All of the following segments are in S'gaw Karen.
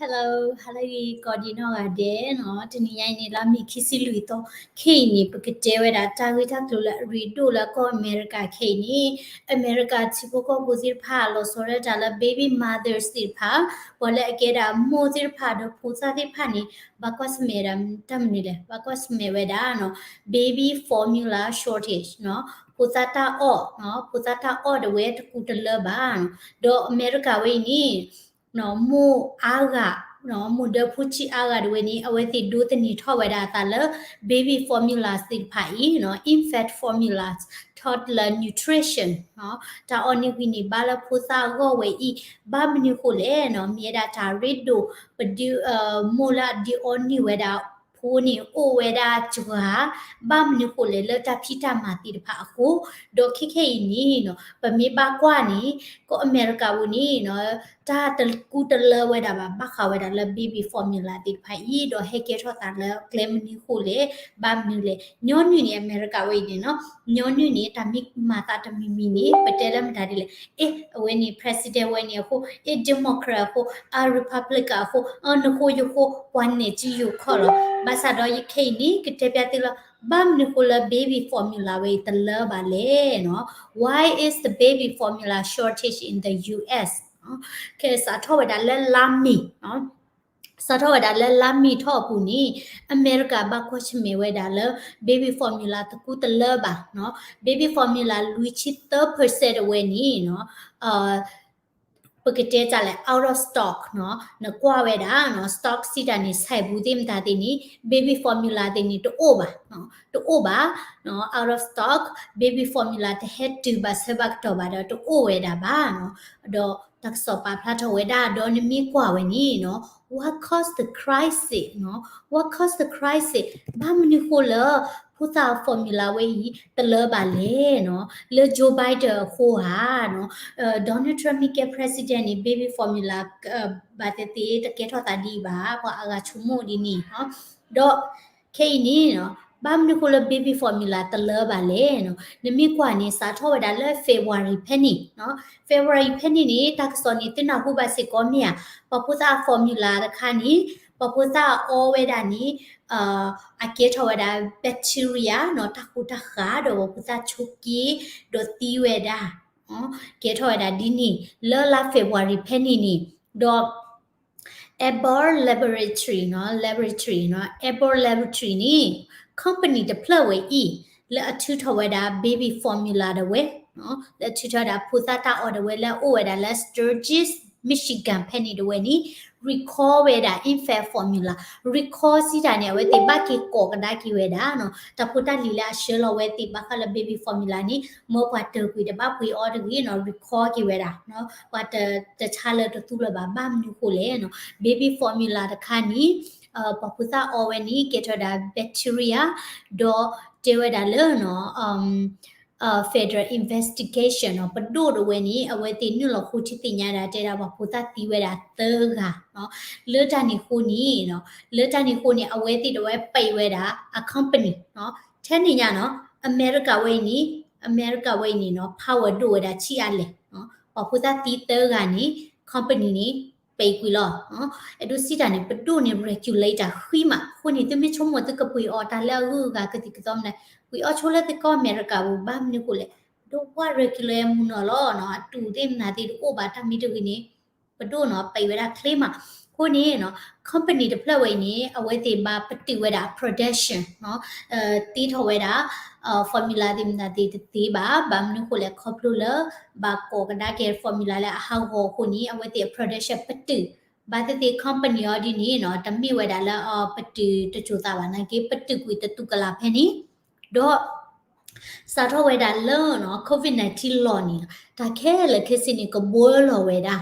Hello, hello ဂ့ၤ ကိးဒံးနီၢ်ဂၤဒဲးနီၤ, တနံၤညါအံၤန့ၣ် လါမ့ၤခံဆံလွံၢ်သီ, ခဲအံၤန့ၣ် ပကတဲဝဲဒၣ်တၢ်ဂ့ၢ်တၢ်ကျိၤလၢအရ့ဒိၣ်လၢကီၢ်အမဲရကၤခဲအံၤန့ၣ်, အမဲရကၤထံဖိကီၢ်ဖိသ့ၣ်တဖၣ် လီၤဆီဒၣ်တၢ်လၢ baby mothers သ့ၣ်တဖၣ်, ပှၤလၢအကဲဒၣ်မိၢ်သ့ၣ်တဖၣ်ဒီးဖိသၣ်သ့ၣ်တဖၣ်န့ၣ် ဘၣ်ကွၢ်ဆၢၣ်မဲာ်ဝဲဒၣ်တၢ်မနုၤလဲၣ်, ဘၣ်ကွၢ်ဆၢၣ်မဲာ်ဝဲဒၣ်နီၤ baby formula shortage နီၤ, ဖိသၣ်တၢ်အီၣ်, ဖိသၣ်တၢ်အီၣ်ဒၣ်ဝဲတကူတလၢဘၣ်နီၤ, ဒီးအမဲရကၤဝဲအံၤန့ၣ် မိၢ်အါဂၤ, မိၢ်ဒၢဖိဆံးအါဂၤဒၣ်ဝဲန့ၣ် အဝဲသ့ၣ်ဒိးသန့ၤထီၣ်ဝဲဒၣ်အသးလၢ baby formulas သ့ၣ်တဖၣ်အံၤနီၤ, infant formulas, toddler nutrition နီၤ, တၢ်အီၣ်န့ၢ်ဝံၤန့ၣ် ဘၣ်လၢဖိသၣ်အဂီၢ်ဝဲအံၤ, ဘၣ်မနုၤဃိလဲၣ်နီၤ, မ့ၢ်ဝဲဒၣ်တၢ်ရ့ဒိၣ်, ပဒု, မိၢ်လၢအဒုးအီၣ်န့ၢ်ဝဲဒၣ် ဖိန့ၣ် အိၣ်ဝဲဒၣ်စှၤ, ဘၣ်မနုၤဃိလဲၣ် လၢတၢ်ဖံးတၢ်မၤသ့ၣ်တဖၣ်အဃိ, ဒီးခဲခဲအံၤန့ၣ်နီၤ, ပမ့ၢ်ဘၣ်ကွၢ်န့ၣ် ကီၢ်အမဲရကၤပူၤန့ၣ်နီၤ, တၢ်တကူတလၢဝဲဒၣ်ဘၣ်, ဘၣ်ဃးဝဲဒၣ်လၢ baby formula သ့ၣ်တဖၣ်အံၤ, ဒီးဟဲကဲထီၣ်သးလၢကျဲမနုၤဃိလဲၣ်, ဘၣ်မနုၤလဲၣ်, ညီနုၢ်န့ၣ် အမဲရကၤဝဲအံၤန့ၣ်နီၤ, ညီနုၢ်န့ၣ် တၢ်မ့ၢ်မၤသးတမံၤမံၤန့ၣ် ပတဲလၢမတၤဒ်လဲၣ်, အ့ အဝဲန့ၣ် president ဝဲန့ၣ်အဃိ, အ့ democrat အဃိ, အ republican အဃိ, အနဃိယဃိ, ပှၤနဲၣ်ကယိၤခီၣ်လီၤ. ဘၣ်ဆၣ်ဒီးယခဲအံၤန့ၣ် ကတဲပျးသုလၢ ဘၣ်မနုၤဃိလၢ baby formula ဝဲအံၤတလၢဘၣ်လဲၣ်နီၤ, Why is the baby formula shortage in the U S? ခဲစးထီၣ်ဝဲဒၣ်လၢလါမ့ၤ စးထီၣ်ဝဲဒၣ်လၢလါမ့ၤထီၣ်အပူၤန့ၣ်, အမဲရကၤဘၣ်ကွၢ်ဆၢၣ်မဲာ်ဝဲဒၣ်လၢ baby formula တကူတလၢဘၣ်နီၤ, baby formula လွံၢ်ဆံသၢ percent အဝဲန့ၣ်နီၤ, ပကတဲတၢ်လဲၣ် out of stock နီၤ, နကွၢ်ဝဲဒၣ်နီၤ stock စံးတၢ်န့ၣ် ဆဲးပူၤသ့ၣ်မတၤသ့ၣ်န့ၣ် baby formula သ့ၣ်န့ၣ် တအိၣ်ဘၣ်, တအိၣ်ဘၣ်, out of stock, baby formula တဟဲတုၤဘၣ်ဆၢဘၣ်ကတီၢ်ဘၣ်ဒီး တအိၣ်ဝဲဒၣ်ဘၣ်နီၤ, ဒီးတၢ်ကစီၣ်ပာ်ဖျါထီၣ်ဝဲဒၣ် ဒီးနမ့ၢ်ကွၢ်ဝဲန့ၣ်နီၤ what caused the crisis နီၤ, what caused the crisis ဘၣ်မနုၤဃိလၢ ဖိသၣ် formula ဝဲအံၤ တလၢဘၣ်လဲၣ်နီၤ, လၢ Joe Biden အဃိဧါနီၤ, Donald Trump မ့ၢ်ကဲ president န့ၣ် baby formula ဘၣ်သ့ၣ်သ့ၣ်တကဲထီၣ်သးဒ်အံၤဘၣ်, ပှၤအါဂၤဆိကမိၣ်ဒ်န့ၣ်နီၤ, ဒီးခဲအံၤန့ၣ်နီၤ, ဘၣ်မနုၤဃိလၢ baby formula တလၢဘၣ်လဲၣ်နီၤ, နမ့ၢ်ကွၢ်န့ၣ် စးထီၣ်ဝဲဒၣ်လၢ February ဖဲန့ၣ်နီၤ, February ဖဲန့ၣ်န့ၣ် တၢ်ကစီၣ်န့ၣ် သုနၢ်ဟူဘၣ်စ့ၢ်ကီးမ့ၢ်ဧါ, ပှၤဖိသၣ် formula တခါန့ၣ် ပှၤဖိသၣ်အီဝဲဒၣ်န့ၣ် အကဲထီၣ်ဝဲဒၣ် bacteria နီၤ, တၢ်ဃူတၢ်ဃးဒီးပှၤဖိသၣ်ဆိးက့ ဒီးသံဝဲဒၣ်, ကဲထီၣ်ဝဲဒၣ်ဒ်န့ၣ် လၢလါ February ဖဲန့ၣ်န့ၣ်, ဒီး Abbott Laboratory နီၤ, Laboratory နီၤ, Abbott Laboratory န့ၣ် company တဖျၢၣ်ဝဲအံၤ လၢအထုးထီၣ်ဝဲဒၣ် baby formula ဒၣ်ဝဲ, လၢအထုးထီၣ်ဝဲဒၣ်ဖိသၣ်တၢ်အီၣ်ဒၣ်ဝဲ လၢအအိၣ်ဝဲဒၣ်လၢ Sturgis Michigan ဖဲန့ၣ်ဒၣ်ဝဲန့ၣ် recall ဝဲဒၣ် infant formula, recall စံးတၢ်န့ၣ် အဝဲသ့ၣ်ဘၣ်က့ၤကိးကဒါက့ၤဝဲဒၣ်နီၤ, တၢ်ဖိတၢ်လံၤလၢအဆှၢလီၤဝဲသ့ၣ်ဘၣ်ဃးလၢ baby formula န့ၣ် မၢပှၤတၢၢ်ကွံာ်တဘၣ်ပှ့ၤအီၤတဂ့ၤနီၤ, recall က့ၤဝဲဒၣ်, ပှၤတဆါလၢတသူလၢၤဘၣ်, ဘၣ်မနုၤဃိလဲၣ်နီၤ, baby formula တခါန့ၣ် ပှၤဖိသၣ်အီဝဲန့ၣ် ကဲထီၣ်ဝဲဒၣ် bacteria ဒီးတဲဝဲဒၣ်လၢနီၤ federal investigation နီၤ, ပဒိၣ်ဒၣ်ဝဲန့ၣ် အဝဲသ့ၣ်နုာ်လီၤဃိထံသ့ၣ်ညါဒၣ် တဲဒၣ်ပှၤဖိသၣ်သံဝဲဒၣ်သၢဂၤနီၤ, လၢတၢ်န့ၣ်အဃိန့ၣ်နီၤ, လၢတၢ်န့ၣ်အဃိန့ၣ် အဝဲသ့ၣ်ဒၣ်ဝဲပံးဝဲဒၣ်အ company နီၤ, ထဲန့ၣ်ညါနီၤ, အမဲရကၤဝဲအံၤန့ၣ်, အမဲရကၤဝဲအံၤန့ၣ်နီၤ power ဒိၣ်ဝဲဒၣ်ဆံးအါလဲၣ်, ပှၤဖိသၣ်သံသၢဂၤန့ၣ် company န့ၣ် ပံးကွံာ်လီၤ. အဲၣ်ဒိးစံးတၢ်န့ၣ် ပဒိၣ်န့ၣ် regulate တၢ်ဃံမး, အဃိန့ၣ် သုမ့ၢ်ဆိကမိၣ်သုကပှ့ၤအီၤတၢ်လၢအဂုၤအဂၤကသံၣ်ကသီမနုၤလဲၣ်, ပှ့ၤအီၣ်ဆိလၢသုကီၢ်အမဲရကၤပူၤ, ဘၣ်မနုၤဃိလဲၣ်, ပဒိၣ်ဝဲ regulate မုၢ်နီၤလီၤနီၤ, အတူၢ်သ့ၣ်မနၤသ့ၣ်တအိၣ်ဘၣ်, တၢ်မ့ၢ်တဂ့ၤန့ၣ် ပဒိၣ်နီၤ ပံးဝဲဒၣ်ချ့မး. အဃိန့ၣ်နီၤ company တဖျၢၣ်ဝဲအံၤန့ၣ် အဝဲသ့ၣ်ဘၣ်ပတုာ်ဝဲဒၣ် production နီၤ, သ့ထီၣ်ဝဲဒၣ် formula သ့ၣ်မနၤသ့ၣ်တသ့ဘၣ်, ဘၣ်မနုၤဃိလဲၣ် ခီဖျိလၢ ဘၣ်ကိးကဒါက့ၤ formula လၢအဟးဂီၤအဃိန့ၣ် အဝဲသ့ၣ်အ production ပတုာ်, ဘၣ်သ့ၣ်သ့ၣ် company အီၤဒ်န့ၣ်နီၤ တမ့ၢ်ဝဲဒၣ်လၢ ပတုာ်တစိၤသးဘၣ်နာ်က့ ပတုာ်ကွံာ်တတူၢ်ကလာ်ဖဲန့ၣ်, ဒီး စးထီၣ်ဝဲဒၣ်လၢနီၤ COVID nineteen လီၢ်န့ၣ် တၢ်ခဲလၢာ်ခဲဆ့န့ၣ် ကဘှီလီၤဝဲဒၣ်,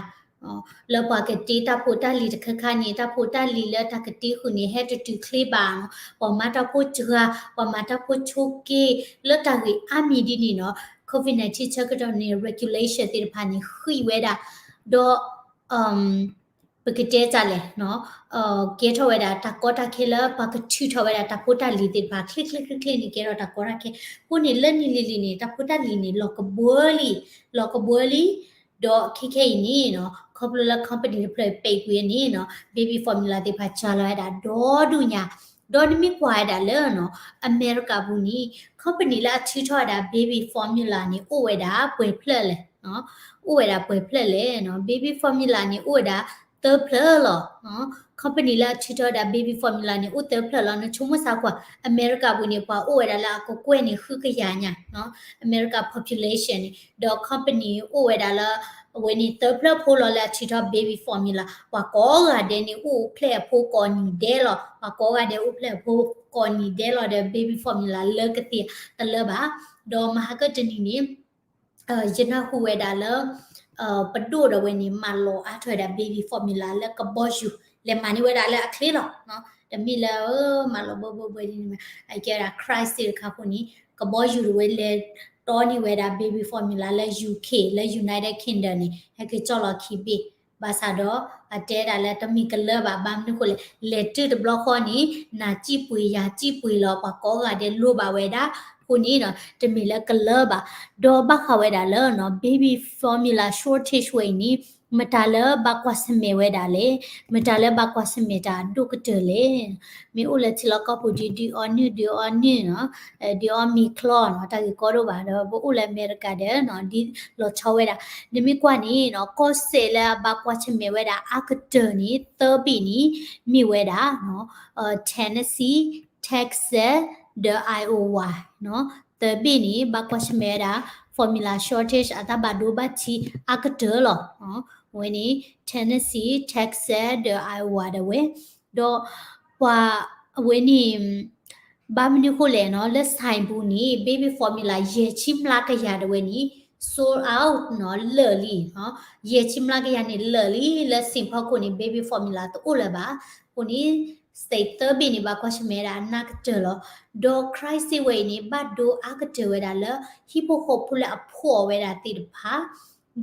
လၢပှၤကတ့တၢ်ဖိတၢ်လံၤတခါခါန့ၣ် တၢ်ဖိတၢ်လံၤလၢတၢ်ကတ့ဃုာ်န့ၣ် ဟဲတတုၤချ့ဘၣ်နီၤ, ပှၤမၤတၢ်ဖိစှၤ, ပှၤမၤတၢ်ဖိဆိးက့, လၢတၢ်ဂ့ၢ်အါမံၤဒ်န့ၣ်နီၤ COVID nineteen ဆၢကတီၢ်န့ၣ် regulation သ့ၣ်တဖၣ်န့ၣ် ဃံးဝဲဒၣ်, ဒီး ပကတဲတၢ်လဲၣ်နီၤ, ကဲထီၣ်ဝဲဒၣ်တၢ်ကီတၢ်ခဲလၢပှၤကထုးထီၣ်ဝဲဒၣ်တၢ်ဖိတၢ်လံၤသ့ၣ်တဖၣ် ချ့ချ့ချ့ချ့န့ၣ် ကဲထီၣ်တၢ်ကီတၢ်ခဲ, အဃိန့ၣ်လၢနံၤလံၤလံၤန့ၣ် တၢ်ဖိတၢ်လံၤန့ၣ် လီၤကဘှီလံ, လီၤကဘှီလံ, ဒီးခဲခဲအံၤန့ၣ်နီၤ ခီဖျိလၢ company တဖျၢၣ်အံၤ ပိတ်ကွံာ်န့ၣ်နီၤ baby formula သ့ၣ်တဖၣ် ကၢလီၤဝဲဒၣ်ဒီဒူၣ်ညါ. ဒီးနမ့ၢ်ကွၢ်ဝဲဒၣ်လၢနီၤ အမဲရကၤပူၤန့ၣ် company လၢအထုးထီၣ်ဝဲဒၣ် baby formula န့ၣ် အိၣ်ဝဲဒၣ်ပှဲၤဖျၢၣ်လဲၣ်, အိၣ်ဝဲဒၣ်ပှဲၤဖျၢၣ်လဲၣ်နီၤ. baby formula န့ၣ် အိၣ်ဝဲဒၣ်သၢဖျၢၣ်လီၤ. company လၢအထုးထီၣ်ဝဲဒၣ် baby formula န့ၣ် အိၣ်သၢဖျၢၣ်လီၤ. နဆိကမိၣ်စၢ်ကွၢ် အမဲရကၤပူၤန့ၣ် ပှၤအိၣ်ဝဲဒၣ်လၢအကကွဲၢ်န့ၣ် ဃုကယၤညါနီၤ အမဲရကၤ population န့ၣ်, ဒီး company အိၣ်ဝဲဒၣ်လၢ အဝဲန့ၣ် သၢဖျၢၣ်ဖိလီၤ လၢအထုးထီၣ် baby formula. ပှၤကိးဂၤဒဲးန့ၣ် အိၣ်ဖျဲၣ်အဖိကိးနံၤဒဲးလီၤ. ပှၤကိးဂၤဒဲးအိၣ်ဖျဲၣ်အဖိကိးနံၤဒဲးလီၤဒီး baby formula လၢကသ့ၣ်တလၢဘၣ်. ဒီးမဟါကတနံၤန့ၣ် ယနၢ်ဟူဝဲဒၣ်လၢ ပဒိၣ်ဒီးဝဲန့ၣ် မၤလီၤအါထီၣ်ဝဲဒၣ် baby formula လၢကဘီယူၤ လဲၤမၤန့ၢ်ဝဲဒၣ်လၢအချ့လီၤ. တမ့ၢ်လၢ မၤလီၤဘၢဘၢဘၢဒ်န့ၣ်မး အကဲဝဲဒၣ် crisis တခါအဃိန့ၣ် ကဘီယူၤတဝဲလဲၤတီန့ၢ်ဝဲဒၣ် baby formula လၢ UK လၢ United Kingdom န့ၣ် ဟဲက့ၤကၠီၣ်လီၤခံဘ့ၣ်. ဘၣ်ဆၣ်ဒီး အတဲဒၣ်လၢတမ့ၢ်ကလၢဘၣ် ဘၣ်မနုၤအဃိလဲၣ် လဲၤတုၤတဘျီဃီန့ၣ် နၤစံၣ်ပှ့ၤယၤစံၣ်ပှ့ၤလီၤ ပှၤကိးဂၤဒဲးလိၣ်ဘၣ်ဝဲဒၣ်အဃိန့ၣ်နီၤ တမ့ၢ်လၢကလၢဘၣ်. ဒီးဘၣ်ဃးဝဲဒၣ်လၢနီၤ baby formula shortage ဝဲအံၤန့ၣ် မတၤလၢဘၣ်ကွၢ်ဆၢၣ်မဲာ်ဝဲဒၣ်လဲၣ်, မတၤလၢဘၣ်ကွၢ်ဆၢၣ်မဲာ်တၢ်အဒိၣ်ကတၢၢ်လဲၣ်. မ့ၢ်အိၣ်လၢထံလီၢ်ကီၢ်ပူၤဒ် ဒုးအီနုၢ် ဒုးအီနုၢ်နီၤ, ဒုးအီမ့ၤချီနီၤ တၢ်ဂ့ၢ်ကီဒိၣ်ဘၣ်ဒီး ပအိၣ်လၢအမဲရကၤဒီးနီၤ ဒ်လီၤဆီဝဲဒၣ်. နမ့ၢ်ကွၢ်န့ၣ်နီၤ ကီၢ်စဲၣ်လၢအဘၣ်ကွၢ်ဆၢၣ်မဲာ်ဝဲဒၣ်အါကတၢၢ်န့ၣ် သၢဘ့ၣ်န့ၣ် မ့ၢ်ဝဲဒၣ် Tennessee, Texas ဒီး Iowa နီၤ. သၢဘ့ၣ်န့ၣ် ဘၣ်ကွၢ်ဆၢၣ်မဲာ်ဝဲဒၣ် formula shortage အတၢ်ဘၣ်ဒိဘၣ်ထံးအါကတၢၢ်လီၤ. အဝဲန့ၣ် Tennessee, Texas ဒီး Iowa ဒၣ်ဝဲ ဒီးပှၤအဝဲန့ၣ် ဘၣ်မနုၤအဃိလဲၣ်နီၤ လၢ Sainsbury န့ၣ် baby formula ယဲၢ်ဆံမျးကယၤဒၣ်ဝဲန့ၣ် sold out နီၤ လၢာ်လံနီၤ. ယဲၢ်ဆံမျးကယၤန့ၣ်လၢာ်လံ လၢ Sainsbury ခိၣ်န့ၣ် baby formula တအိၣ်လၢၤဘၣ်. အဃိန့ၣ် state သၢဘ့ၣ်န့ၣ် ဘၣ်ကွၢ်ဆၢၣ်မဲာ်ဝဲဒၣ်အနးကတၢၢ်လီၤ. ဒီး crisis ဝဲအံၤန့ၣ် ဘၣ်ဒိအါကတၢၢ်ဝဲဒၣ်လၢ ဟံၣ်ဖိဃီဖိလၢအဖှီၣ်ဝဲဒၣ်သ့ၣ်တဖၣ်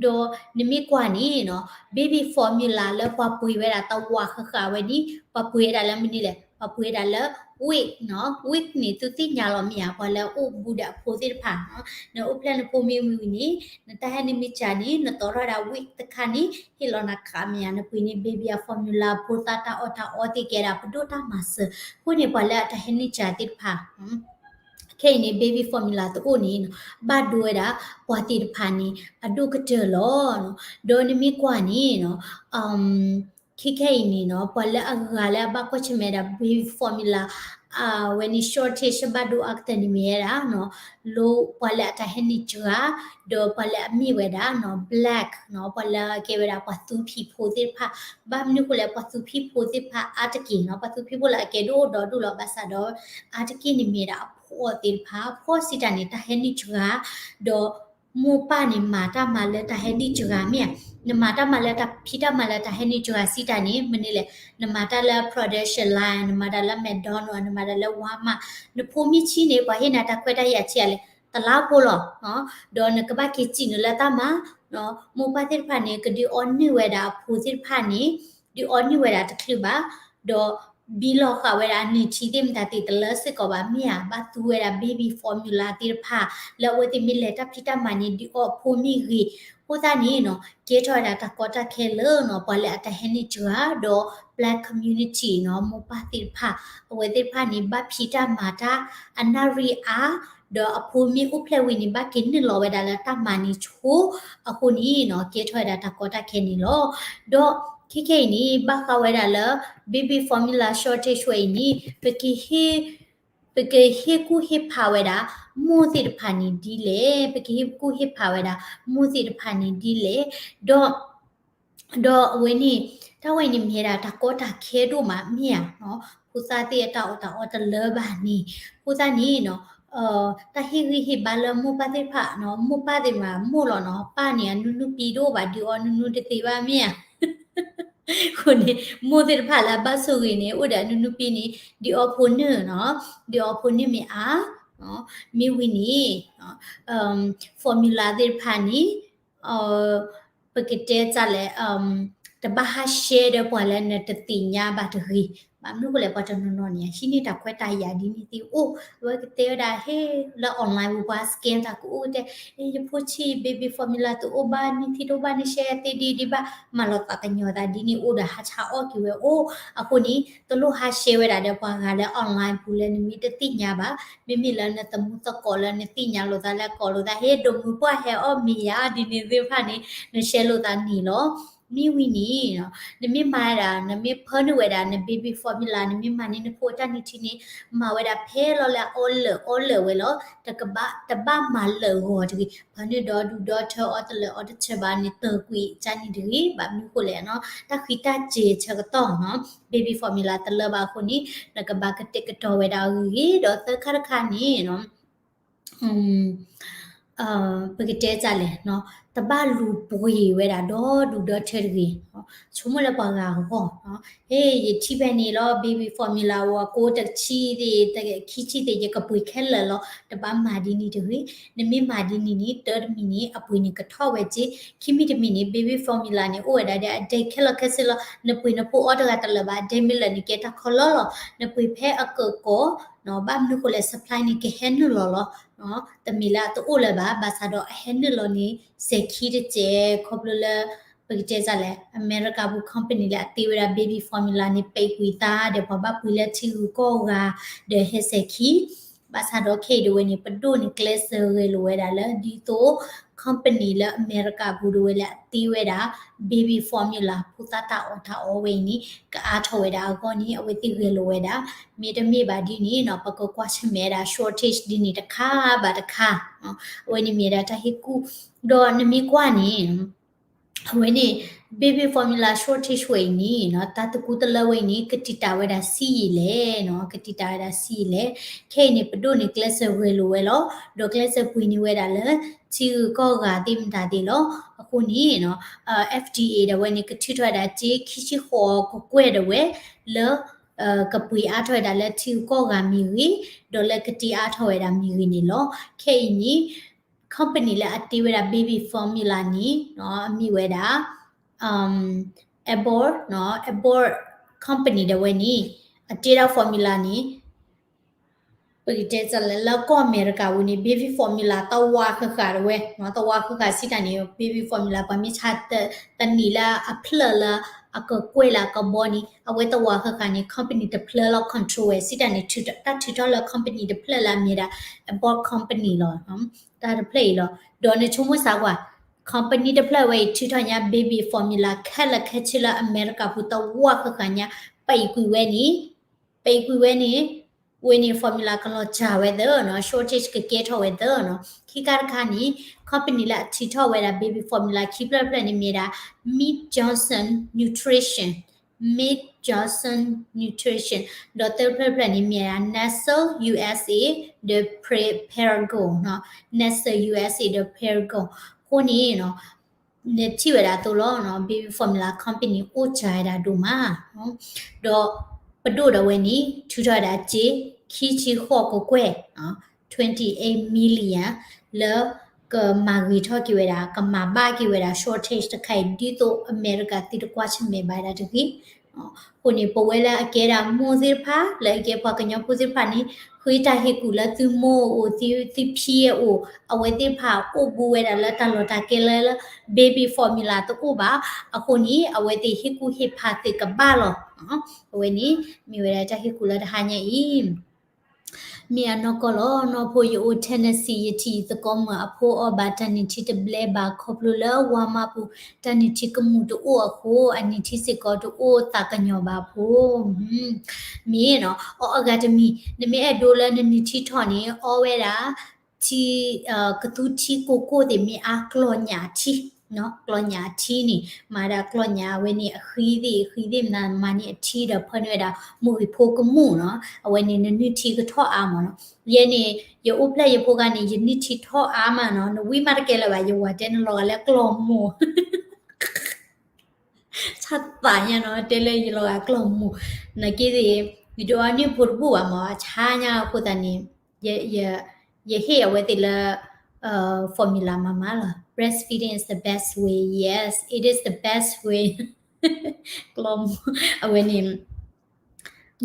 ဒီးနမ့ၢ်ကွၢ်န့ၣ်နီၤ baby formula လၢပှၤပှ့ၤဝဲဒၣ်တဝာ်ဃၣ်ဃၣ်ဝဲန့ၣ် ပှၤပှ့ၤဝဲဒၣ်လၢမနုၤလဲၣ်, ပှၤပှ့ၤဝဲဒၣ်လၢ week နီၤ. week န့ၣ် သုသ့ၣ်ညါလီၤမ့ၢ်ဧါ, ပှၤလၢအအိၣ်ဘူးဒီးအဖိသ့ၣ်တဖၣ်နီၤ. နအိၣ်ဖျဲၣ်နဖိမ့ၢ်ဝံၤဝံၤန့ၣ် နတၢ်ဟဲနုၢ်မ့ၢ်စှၤန့ၣ် နတီထီၣ်ဝဲဒၣ် week တခါန့ၣ် ဟ့ၣ်လီၤနၤဃၣ်မ့ၢ်ဧါ. နပှ့ၤန့ၢ် baby အ formula ဖိသၣ်တၢ်အီၣ်တၢ်အီသ့ၣ်ကဲဒၣ် ပဒိၣ်တၢ်မၤစၢၤ. အဃိန့ၣ် ပှၤလၢအတၢ်ဟဲနုၢ်စှၤသ့ၣ်တဖၣ် ခဲအံၤန့ၣ် baby formula တအိၣ်န့ၣ်နီၤ ဘၣ်ဒိဝဲဒၣ် ပှၤသ့ၣ်တဖၣ်န့ၣ် အဒိၣ်ကတၢၢ်လီၤနီၤ. ဒီးနမ့ၢ်ကွၢ်န့ၣ်နီၤ ခဲခဲအံၤန့ၣ်နီၤ ပှၤလၢအဂၤလၢအဘၣ်ကွၢ်ဆၢၣ်မဲာ်ဒၣ် baby formula အဝဲန့ၣ် shortage ဘၣ်ဒိအါကတၢၢ်န့ၣ်မ့ၢ်ဝဲဒၣ်နီၤ လၢပှၤလၢအတၢ်ဟဲနုၢ်စှၤ ဒီးပှၤလၢအမ့ၢ်ဝဲဒၣ်နီၤ black နီၤ ပှၤလၢအကဲဝဲဒၣ်ပှၤသူဖံးဖိသ့ၣ်တဖၣ်. ဘၣ်မနုၤအဃိလဲၣ် ပှၤသူဖံးဖိသ့ၣ်တဖၣ်အါတက့ၢ်နီၤ ပှၤသူဖံးဖိလၢအကဲဒိၣ်ဒီဒူၣ်လီၤ. ဘၣ်ဆၣ်ဒီး အါတက့ၢ်န့ၣ်မ့ၢ်ဒၣ်အဖှီၣ်သ့ၣ်တဖၣ် အဖှီၣ်စံးတၢ်န့ၣ် တၢ်ဟဲနုၢ်စှၤ ဒီးမိၢ်ပၢ်န့ၣ် မၤတၢ်မၤလၢတၢ်ဟဲနုၢ်စှၤမ့ၢ်ဧါ. နမၤတၢ်မၤလၢတၢ်ဖံးတၢ်မၤလၢတၢ်ဟဲနုၢ်စှၤစံးတၢ်န့ၣ် မနုၤလဲၣ် နမၤတၢ်လၢ production line နမၤတၢ်လၢ McDonald နမၤတၢ်လၢ Walmart နဖိမ့ၢ်ဆံးန့ၣ် ပှၤဟ့ၣ်နၤတၢ်ခွဲးတၢ်ယာ်ဆံးအါလဲၣ် တလါဖိလီၤ. ဒီးနကဘၣ်က့ၤစံးနုာ်လၢတၢ်မၤ မိၢ်ပၢ်သ့ၣ်တဖၣ်န့ၣ် ကဒုးအီနုၢ်ဝဲဒၣ်အဖိသ့ၣ်တဖၣ်န့ၣ် ဒုးအီနုၢ်ဝဲဒၣ်တချုးဘၣ်, ဒီးဘံလီၤဃာ်ဝဲဒၣ်အနုၢ်ထံသ့ၣ်မတၤသ့ၣ်တလၢစ့ၢ်ကီးဘၣ်မ့ၢ်ဧါ. ဘၣ်သူဝဲဒၣ် baby formula သ့ၣ်တဖၣ် လၢအဝဲသ့ၣ်မ့ၢ်လဲၤတၢ်ဖံးတၢ်မၤန့ၣ် ဒုးအီဖိမ့ၢ်ဂ့ၤ. အဃိသတးန့ၣ်နီၤ ကဲထီၣ်ဝဲဒၣ်တၢ်ကီတၢ်ခဲလၢနီၤ ပှၤလၢအတၢ်ဟဲနုၢ်စှၤ ဒီး black community နီၤ မိၢ်ပၢ်သ့ၣ်တဖၣ် အဝဲသ့ၣ်တဖၣ်န့ၣ် ဘၣ်ဖံးတၢ်မၤတၢ်အနၣ်ရံၣ်အါ ဒီးအဖိမ့ၢ်အိၣ်ဖျဲၣ်ဝံၤန့ၣ် ဘၣ်က့ၤနုာ်လီၤဝဲဒၣ်လၢတၢ်မၤန့ၣ်ဆိ အဃိန့ၣ်နီၤ ကဲထီၣ်ဝဲဒၣ်တၢ်ကီတၢ်ခဲန့ၣ်လီၤ. ဒီးခဲခဲအံၤန့ၣ် ဘၣ်ဃးဝဲဒၣ်လၢ baby formula shortage ဝဲအံၤန့ၣ် ပကဟ့ၣ် ပကဟ့ၣ်ကူၣ်ဟ့ၣ်ဖးဝဲဒၣ် မိၢ်သ့ၣ်တဖၣ်န့ၣ်ဒ်လဲၣ်, ပကဟ့ၣ်ကူၣ်ဟ့ၣ်ဖးဝဲဒၣ် မိၢ်သ့ၣ်တဖၣ်န့ၣ်ဒ်လဲၣ်. ဒီး ဒီးအဝဲန့ၣ် တၢ်ဝဲအံၤန့ၣ်မ့ၢ်ဝဲဒၣ်တၢ်ကီတၢ်ခဲဒိၣ်မးမ့ၢ်ဧါနီၤ, ဖိသၣ်သ့ၣ်အတၢ်အီၣ်တၢ်အီတလၢဘၣ်န့ၣ်, အဃိသတးန့ၣ်နီၤ တၢ်ဟ့ၣ်ဂံၢ်ဟ့ၣ်ဘါလၢမိၢ်ပၢ်သ့ၣ်တဖၣ်နီၤ, မိၢ်ပၢ်သ့ၣ်မးမိၢ်လီၤနီၤ, ပၢ်န့ၣ်အနူနူပံတအိၣ်ဘၣ် ဒုးအီနူနူတသ့ဘၣ်မ့ၢ်ဧါ. အဃိန့ၣ် မိၢ်သ့ၣ်တဖၣ်လၢအဘၣ်ဆိၣ်ဂ့ၤန့ၣ် အိၣ်ဒီးအနူနူပံန့ၣ် ဒုးအီဖိနုၢ်နီၤ, ဒုးအီဖိနုၢ်မ့ၢ်အါ, မ့ၢ်ဝံၤန့ၣ် formula သ့ၣ်တဖၣ်န့ၣ် ပကတဲတၢ်လဲၣ်, တဘၣ်ဟး share ဒီးပှၤလၢနတသ့ၣ်ညါဘၣ်တဂ့ၤ, ဘၣ်မနုၤဃိလဲၣ် ပှၤတနီၤနီၤန့ၣ် ဟံးန့ၢ်တၢ်ခွဲးတၢ်ယာ်ဒ်န့ၣ်သ့အိၣ်, အဝဲကတဲဝဲဒၣ်ဟ့ၣ်လၢ online ပူၤ ပှၤ scam တၢ်ကအိၣ်ကတဲ, ယဖိဆံး baby formula တအိၣ်ဘၣ်, နံၣ်ထံတအိၣ်ဘၣ်, န share သ့ဒ်ဒ်ဘၣ်, မၤလီၤသးကညီၤသးဒ်န့ၣ်အိၣ်ဒီး ဟးဆါအီၣ်က့ၤဝဲအိၣ်. အဃိန့ၣ် တလိၣ်ဟး share ဝဲဒၣ်ဒီးပှၤဂၤလၢ online ပူၤလၢနမ့ၢ်တသ့ၣ်ညါဘၣ်, မ့မ့ၢ်လၢနသမူသကိးလၢနသ့ၣ်ညါလိာ်သးလၢကိးလိာ်သး ဟ့ၣ်ဒိးမုၢ်ပှၢ်ဟဲအီၣ်မ့ၤယါဒ်န့ၣ်သ့ၣ်တဖၣ်န့ၣ် န share လိာ်သးန့ၣ်လီၤ. မ့ၢ်ဝံၤန့ၣ် နမ့ၢ်မၤဒၣ် နမ့ၢ်ဖၢနုာ်ဝဲဒၣ်န baby formula နမ့ၢ်မၤန့ၢ်နဖိအတၢ်နံၣ်ထံန့ၣ် မၤဝဲဒၣ်ဖဲလီၤလၢအအီလၢာ်အီလၢာ်ဝဲလီၤ. တကဘၣ် တဘၣ်မၤလၢာ်ဂီၤတဂ့ၤ. ဖၢနုာ်ဒီဒူၣ်ဒီထၢ အီတလၢာ်အီတထၢဘၣ်န့ၣ် တၢၢ်ကွံာ်ကန့ၣ်တဂ့ၤ. ဘၣ်မနုၤဃိလဲၣ်နီၤ, တၢ်ဃံတၢ်စ့ၤဆၢကတီၢ်နီၤ baby formula တလၢဘၣ်အဃိန့ၣ် နကဘၣ်ကတဲာ်ကတီၤဝဲဒၣ်အဂ့ၤဂ့ၤ, ဒီးသၢခါတခါန့ၣ်နီၤ ပကတဲတၢ်လဲၣ်, တဘၣ်လူၤပှ့ၤဝဲဒၣ်ဒီဒူၣ်ဒီထၢတဂ့ၤ. ဆိကမိၣ်လၢပှၤဂၤအဂီၢ်, ဟ့ၣ်ယထံၣ်ဖဲန့ၣ်လီၤ baby formula ဝဲကိးတဆံသ့ၣ် ခံဆံသ့ၣ် ယကပှ့ၤခဲလၢာ်လီၤ. တဘၣ်မၤဒ်န့ၣ်တဂ့ၤ. နမ့ၢ်မၤဒ်န့ၣ်န့ၣ် တၢတမံၤန့ၣ် အပှ့ၤန့ၣ်ကထီၣ်ဝဲက့, ခံမံၤတမံၤန့ၣ် baby formula န့ၣ် အိၣ်ဝဲဒၣ်ဒီးအဒဲခဲလၢာ်ခဲဆ့လီၤ. နပှ့ၤနဖိအီတဂၤတလၢာ်ဘၣ် အဒဲမ့ၢ်လၢာ်န့ၣ် ကဲတၢ်ခီလီလီၤ. နပှ့ၤဖဲအကၢၢ်ကီၢ် ဘၣ်မနုၤဃိလဲၣ် supply န့ၣ်ကဟဲနုာ်လီၤလီၤ. တမ့ၢ်လၢအတအိၣ်လၢၤဘၣ်, ဘၣ်ဆၣ်ဒီးအဟဲနုာ်လီၤန့ၣ် စဲၤခံတစဲး ခီဖျိလၢ ပကတဲတၢ်လဲၣ် အမဲရကၤပူၤ company လၢအတ့ဝဲဒၣ် baby formula န့ၣ် ပဲာ်ကွံာ်သးဒီးပှၤဘၣ်ပှ့ၤလၢထံဂုၤကီၢ်ဂၤ ဒီးဟဲစဲၤခံ ဘၣ်ဆၣ်ဒီးခဲအံၤဒၣ်ဝဲန့ၣ် ပဒိၣ်န့ၣ် ကျဲးစၢးဂဲၤလိာ်ဝဲဒၣ်လၢ ဒ်သိး company လၢအမဲရကၤပူၤဒၣ်ဝဲလၢ အတ့ဝဲဒၣ် baby formula ဖိသၣ်တၢ်အီၣ်တၢ်အီဝဲအံၤန့ၣ် ကအါထီၣ်ဝဲဒၣ်အဂီၢ်န့ၣ် အဝဲသ့ၣ်ဂဲၤလိာ်ဝဲဒၣ်. မ့တမ့ၢ်ဘၣ်ဒ်န့ၣ်နီၤ ပကကွၢ်ဆၢၣ်မဲာ်ဝဲဒၣ် shortage ဒ်န့ၣ်တခါဘၣ်တခါ. အဝဲန့ၣ်မ့ၢ်ဝဲဒၣ်တၢ်ဟ့ၣ်ကူၣ်, ဒီးနမ့ၢ်ကွၢ်န့ၣ် အဝဲန့ၣ် baby formula shortage ဝဲအံၤန့ၣ်နီၤ တၢ်သကူတလၢဝဲအံၤန့ၣ် ကတံာ်တာ်ဝဲဒၣ်ဆံးယံာ်လဲၣ်နီၤ, ကတံာ်တာ်ဝဲဒၣ်ဆံးယံာ်လဲၣ်. ခဲအံၤန့ၣ် ပဒိၣ်န့ၣ် ကျဲးစၢးဂဲၤလိာ်ဝဲလီၤ. ဒီးကျဲးစၢးပှ့ၤန့ၢ်ဝဲဒၣ်လၢ ထံဂုၤကီၢ်ဂၤသ့ၣ်မတၤသ့ၣ်လီၤ. အဃိန့ၣ်နီၤ FDA ဒၣ်ဝဲန့ၣ် ကထုးထီၣ်ဝဲဒၣ်စ့ ခံဆံဃိးကကွဲၢ်ဒၣ်ဝဲ လၢ ကပှ့ၤအါထီၣ်ဝဲဒၣ်လၢထံဂုၤကီၢ်ဂၤမ့ၢ်ဂ့ၤ, ဒီးလၢကတ့အါထီၣ်ဝဲဒၣ်မ့ၢ်ဂ့ၤန့ၣ်လီၤ. ခဲအံၤန့ၣ် company လၢအတ့ဝဲဒၣ် baby formula န့ၣ်နီၤ အမ့ၢ်ဝဲဒၣ် Abbott နီၤ, Abbott company ဒၣ်ဝဲန့ၣ် အတ့ဒၣ် formula န့ၣ် ပကတဲတၢ်လဲၣ် လၢကီၢ်အမဲရကၤပူၤန့ၣ် baby formula သဝါဃၣ်ဃၣ်ဒၣ်ဝဲ, သဝါဃၣ်ဃၣ်စံးတၢ်န့ၣ် baby formula ပှၤမ့ၢ်ဆါတနံၤလၢအဖျၢၣ်လၢအကကွဲၢ်လၢအကဘီန့ၣ် အဝဲသဝါဃၣ်ဃၣ်န့ၣ် company တဖျၢၣ်လီၤ control ဝဲ စံးတၢ်န့ၣ် တၢ်ထုးထီၣ်လၢ company တဖျၢၣ်လၢအမ့ၢ်ဒၣ် Abbott company လီၤ. တၢ်တဖျၢၣ်အံၤလီၤ. ဒီးနဆိကမိၣ်စၢ်ကွၢ် company တဖျၢၣ်ဝဲအံၤ ထုးထီၣ်ညါ baby formula ခဲလၢာ်ခဲဆ့လၢအမဲရကၤပူၤသဝါဃၣ်ဃၣ်ညါ ပာ်အံၤကွံာ်ဝဲန့ၣ် ပာ်အံၤကွံာ်ဝဲန့ၣ် ဝဲန့ၣ် formula ကလီၤစၢ်ဝဲသၢနီၤ, shortage ကကဲထီၣ်ဝဲသၢနီၤ. ခံခါတခါန့ၣ် company လၢအထုးထီၣ်ဝဲဒၣ် baby formula ခံဖျၢၣ်ဖျၢၣ်န့ၣ်မ့ၢ်ဒၣ် Mead Johnson Nutrition, Mead Johnson Nutrition ဒီးသၢဖျၢၣ်ဖျၢၣ်န့ၣ်မ့ၢ်ဒၣ် Nestlé U S A ဒီး Perrigo နီၤ, Nestlé U S A ဒီး Perrigo အဃိန့ၣ်နီၤ နထံၣ်ဝဲဒၣ်အသိးလီၤနီၤ baby formula company အိၣ်စှၤဝဲဒၣ်ဒိၣ်မး ဒီးပဒိၣ်ဒၣ်ဝဲန့ၣ် ထုးထီၣ်ဝဲဒၣ်စ့ ခံဆံဃိးကကွဲၢ် twenty eight million လၢကမၤဂ့ၤထီၣ်က့ၤဝဲဒၣ် ကမၤဘၣ်က့ၤဝဲဒၣ် shortage တခါအံၤ ဒ်သိးအမဲရကၤသုတကွၢ်ဆၢၣ်မဲာ်ဘၣ်ဒၣ်တဂ့ၤ. အဃိန့ၣ် ပဝဲလၢအကဲဒၣ်မိၢ်သ့ၣ်တဖၣ် လၢအကဲပှၤကညီဖိသ့ၣ်တဖၣ်န့ၣ် ဃ့တၢ်ဟ့ၣ်ကူၣ်လၢသုမိၢ်အအိၣ် သုဖံအအိၣ် အဝဲသ့ၣ်တဖၣ်အိၣ်ဘူးဝဲဒၣ်လၢတၢ်လီၢ်တၢ်ကျဲလၢ baby formula တအိၣ်ဘၣ်. အဃိန့ၣ် အဝဲသ့ၣ်ဟ့ၣ်ကူၣ်ဟ့ၣ်ဖးသ့ၣ်ကဘၣ်လီၤ. အဝဲန့ၣ် မ့ၢ်ဝဲဒၣ်တၢ်ဟ့ၣ်ကူၣ်လၢတဟါညါအံၤ မ့ၢ်အနီၢ်ကီၢ်လီၤ. နီၢ်ဖိယအိၣ် Tennessee ယထံၣ်ယသကိးမုၣ်အဖိအီၣ်ဘၣ်တၢ်နုၢ်ထံတဘျဲဘၣ် ခီဖျိလၢဝါမါပူၤ တၢ်နုၢ်ထံကမူၣ်တအိၣ်အဃိ အနုၢ်ထံစ့ၢ်ကီးတအိၣ်သးကညီၤဘၣ်ဖိ မ့ၢ်နီၤ အီၣ်အဂၤတမံၤ နမ့ၢ်အဲၣ်ဒိးလၢနနုၢ်ထံထီၣ်န့ၣ် အီဝဲဒၣ် ထံ ကသူထံကိၢ်ကိၢ်သ့ၣ်မ့ၢ်အါ ကျီၢ်ညၣ်ထံ ကျီၢ်ညၣ်ထံန့ၣ် မၤဒၣ်ကျီၢ်ညၣ်အဝဲန့ၣ် အဃံသ့ၣ် အဃံသ့ၣ်မနုၤ မၤန့ၢ်အထံဒီးဖၢန့ၢ်ဝဲဒၣ် မိၢ်ဂ့ၤဖိကမူၣ်နီၤ အဝဲန့ၣ် နနုၢ်ထံကထီၣ်အါမးနီၤ. ယဲန့ၣ် ယအိၣ်ဖျဲၣ်ယဖိခါန့ၣ် ယနုၢ်ထံထီၣ်အါမးနီၤ နဝံမးတကဲလၢၤဘၣ် ယဝၤတဲနလီၤဂာ်လၢကျီၢ်မိၢ် ဆၣ်သးညါနီၤ တဲလၢယလီၤဂာ်ကျီၢ်မိၢ် နာ်က့သ့ၣ် ယဒုးအီနုၢ်ဖိတဘူၣ်ဘၣ်မး အဆါညါအဃိသတးန့ၣ် ယ ယ ယဟ့ၣ်အဝဲသ့ၣ်လၢ formula မၤမးလီၤ. Breastfeeding is the best way. Yes, it is the best way. ကျီၢ်မိၢ် အဝဲန့ၣ်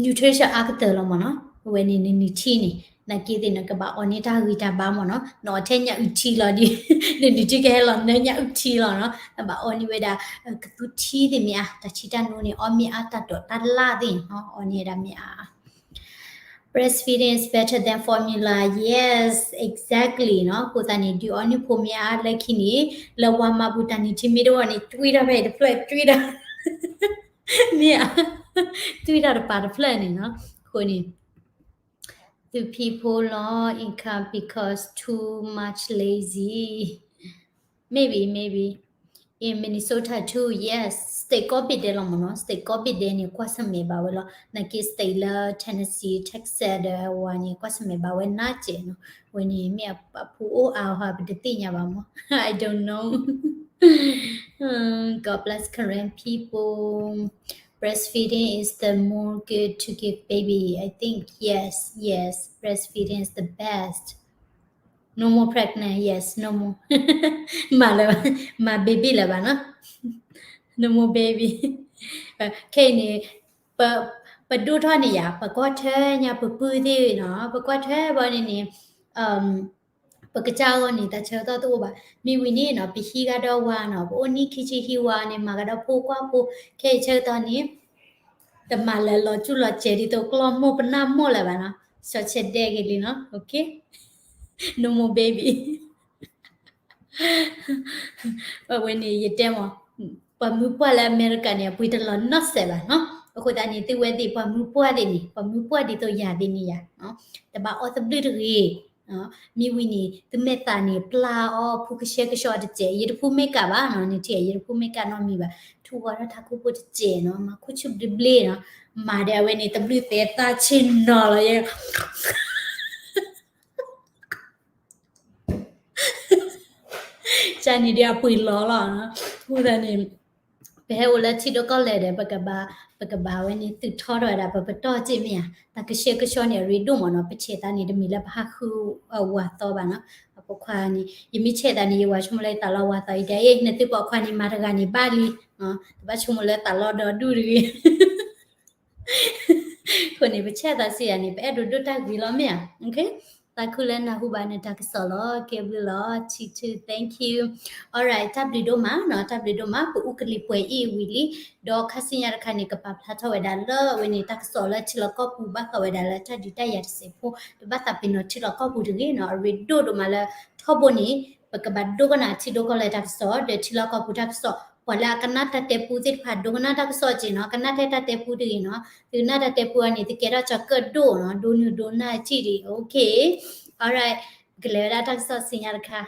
nutrition အါကတၢၢ်လီၤမ့ၢ်နီၤ. အဝဲန့ၣ်နနုၢ်ထံန့ၣ် နာ်က့သ့ၣ်နကဘၣ်အီၣ်န့ၢ်တၢ်ဂံၢ်တၢ်ဘါမ့ၢ်နီၤ, နအီၣ်ထဲညၣ်အုၣ်ထံလီၤဒီး နနုၢ်ထံကဟဲလီၤနၢညၣ်အုၣ်ထံလီၤနီၤ. နဘၣ်အီၣ်န့ၢ်ဝဲဒၣ် ကသူထံသ့ၣ်မ့ၢ်အါ, တၢ်ထံတၢ်နိန့ၣ် အီၣ်မ့ၢ်အါ, တၢ်ဒိးတၢ်လၢ်သ့ၣ်နီၤ အီၣ်န့ၢ်ဝဲဒၣ်မ့ၢ်အါ. Breastfeeding is better than formula. Yes, exactly နီၤ. အဃိသတးန့ၣ် ဒုးအီၣ်နုၢ်ဖိမ့ၢ်အါလၢခံန့ၣ် လၢဝါမါပူၤ တၢ်နုၢ်ထံမ့ၢ်တအိၣ်န့ၣ် တွံၢ်တၢ်ဖဲအံၤတဖျၢၣ် တွံၢ်တၢ် မ့ၢ်ဧါ, တွံၢ်တၢ်တပၤတဖျၢၣ်န့ၣ်နီၤ. အဃိန့ၣ် do people low income because too much lazy? Maybe, maybe. In Minnesota too, yes. State ကိးဘ့ၣ်ဒဲးလီၤမ့ၢ်နီၤ. State ကိးဘ့ၣ်ဒဲးန့ၣ် ကွၢ်ဆၢၣ်မဲာ်ဘၣ်ဝဲလီၤ. နာ်က့ state လၢ Tennessee, Texas ဒီးဝဲန့ၣ် ကွၢ်ဆၢၣ်မဲာ်ဘၣ်ဝဲနးကဲးနီၤ. ဝဲန့ၣ်မ့ၢ်အဖိအိၣ်အါဟါ ပတသ့ၣ်ညါဘၣ်မ့ၢ် I don't know. God bless Karen people. Breastfeeding is the more good to give baby. I think yes, yes. Breastfeeding is the best. No more pregnant, yes, no more. မၤလၢၤဘၣ်, မၤ baby လၢၤဘၣ်နီၤ. No more baby. ခဲအံၤန့ၣ် ပဒိၣ်ထီၣ်န့ၣ်ယၤ ပကွၢ်ထွဲညါပပုၢ်သ့ၣ်နီၤ, ပကွၢ်ထွဲဘၣ်န့ၣ်န့ၣ် ပကစၢ်အဂီၢ်န့ၣ် တၢ်ဆၢကတီၢ်တအိၣ်ဘၣ်. မ့ၢ်ဝံၤန့ၣ်နီၤ ပဟံးဂၤဒီးဝၤနီၤ, ပအိၣ်နံၣ်ခံဆံဟံးဝၤန့ၣ် မၤဂၤဒီးဖိကွၢ်ဖိ, ခဲအံၤဆၢကတီၢ်န့ၣ် တမၤလၢာ်လီၤကၠူလီၤစဲးဒ်သိးကျီၢ်မိၢ်ပနၢ်မိၢ်လၢၤဘၣ်နီၤ, ဆီၣ်ဆဲးဒဲက့ၤလံနီၤ, okay? No more baby. အဝဲန့ၣ်ယတဲမ့ၢ် ပှၤမုၢ်ပှၢ်လၢအမဲရကၤန့ၣ် အပှ့ၤတလီၤနီၢ်စဲးဘၣ်နီၤ. အဃိသတးန့ၣ် သုဝဲသ့ၣ်ပှၤမုၢ်ပှၢ်သ့ၣ်န့ၣ် ပှၤမုၢ်ပှၢ်ဒ်သိးယၤသ့ၣ်န့ၣ်ယၤ တဘၣ်အီၣ်သဘျုၣ်တဂ့ၤ. မ့ၢ်ဝံၤန့ၣ် သုမဲာ်သးန့ၣ် ပျၢ်အီၣ်ဖုကဆှဲကဆှီတစဲး, ယတဖှူ makeup ဘၣ်နီၤ, နထံၣ်ယတဖှူ makeup နီတမံၤဘၣ်, ထူဂီၤထီၣ်ထးခိၣ်ဖိတစဲးနီၤ, မၤခူၣ်ဆူၣ်ဘျ့ဘျ့နီၤ, မၤဒီးအဝဲန့ၣ် သဘျုၣ်သဲးသၣ်ဆ့ၣ်နီၤလီၤယဲ ကန့ၣ်ဒီးအပှ့ၤလီၤလီၤ. အဃိသတးန့ၣ် ပဟဲအိၣ်လၢထံဒိၣ်ကီၢ်လဲၢ်ဒီး ပကဘၣ် ပကဘၣ်ဝဲန့ၣ် သုးထီထီၣ်ဝဲဒၣ် ပပတီၢ်စ့ၢ်မ့ၢ်ဧါ, တၢ်ကဆှဲကဆှီန့ၣ် အရ့ဒိၣ်မ့ၢ်နီၤ, ပဆဲးသးန့ၣ် တမ့ၢ်လၢပဟးဃုဝၤသီဘၣ်နီၤ. အပိာ်ခွါန့ၣ် ယမ့ၢ်ဆဲးသးန့ၣ် ယဝၤဆိကမိၣ်လၢယသးလီဝၤသီအံၤဒီး အ့ နသုပိာ်ခွါန့ၣ် မၤတဂၤန့ၣ်ဘၣ်လံ, တဘၣ်ဆိကမိၣ်လၢသးလီဒီဒူၣ်တဂ့ၤ အဃိန့ၣ် ပဆဲးသးစံးယၤန့ၣ် ပအဲၣ်ဒိးဒိၣ်တၢ်ဂ့ၤလီၤမ့ၢ်ဧါ. သးခုလၢနၢ်ဟူဘၣ်နတၢ်ကစီၣ်လီၤ, ကဲဘျုးလီၤ, ထံထူ thank you. Alright, တၢ်ဘျုးဒိၣ်မးနီၤ, တၢ်ဘျုးဒိၣ်မး, ပအူကလံၤပှဲၤအံၤဝံၤလံ, ဒီးခါဆူညါတခါန့ၣ် ကပာ်ဖျါထီၣ်ဝဲဒၣ်လၢအဝဲန့ၣ် တၢ်ကစီၣ်လၢထံလီၢ်ကီၢ်ပူၤ ဘၣ်ဃးဝဲဒၣ်လၢတၢ်ဒုးတၢ်ယၤတစဲးဖိ, တဘၣ်သးပ့ၤနီၣ်ထံလီၢ်ကီၢ်ပူၤတဂ့ၤနီၤ, အရ့ဒိၣ်ဒိၣ်မးလၢ ထီဘိန့ၣ် ပကဘၣ်ဒိကနၣ်ထံဒိၣ်ကီၢ်လဲၢ်တၢ်ကစီၣ် ဒီးထံလီၢ်ကီၢ်ပူၤတၢ်ကစီၣ်, ပှၤလၢအကနၣ်တၢ်တဲပူသ့ၣ်တဖၣ် ဒိကနၣ်တၢ်ကစီၣ်က့ၤနီၤ, ကနၣ်ထဲတၢ်တဲပူတဂ့ၤနီၤ, သုကနၣ်တၢ်တဲပူအံၤန့ၣ် သုကဲထီၣ်ကၠီၤကၢၣ်ဒိၣ်နီၤ, ဒိနုာ်ဒိနၢ်ထံၣ်ဒံး, okay. Alright, ကလဲၤဝဲဒၣ်တၢ်ကစီၣ်ဆူညါတခါ.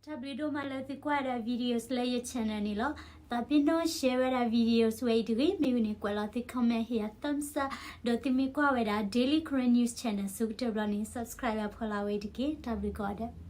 တၢ်ဘျုးဒိၣ်မးလၢသုကွၢ်ဝဲဒၣ် videos လၢယ channel န့ၣ်လီၤ. သးပ့ၤနီၣ် share ဝဲဒၣ် videos ဝဲအံၤတဂ့ၤ, မ့ၢ်ဝံၤန့ၣ် ကွဲးလီၤသု comment ဟ့ၣ်ယၤ thumbs up, ဒီးသုမ့ၢ်ကွၢ်ဝဲဒၣ် Daily Karen News Channel ဆၢကတီၢ်ဘျီန့ၣ် subscribe အဖီလာ်ဝဲအံၤတက့ၢ်. တၢ်ဘျုးကိးဂၤဒဲး.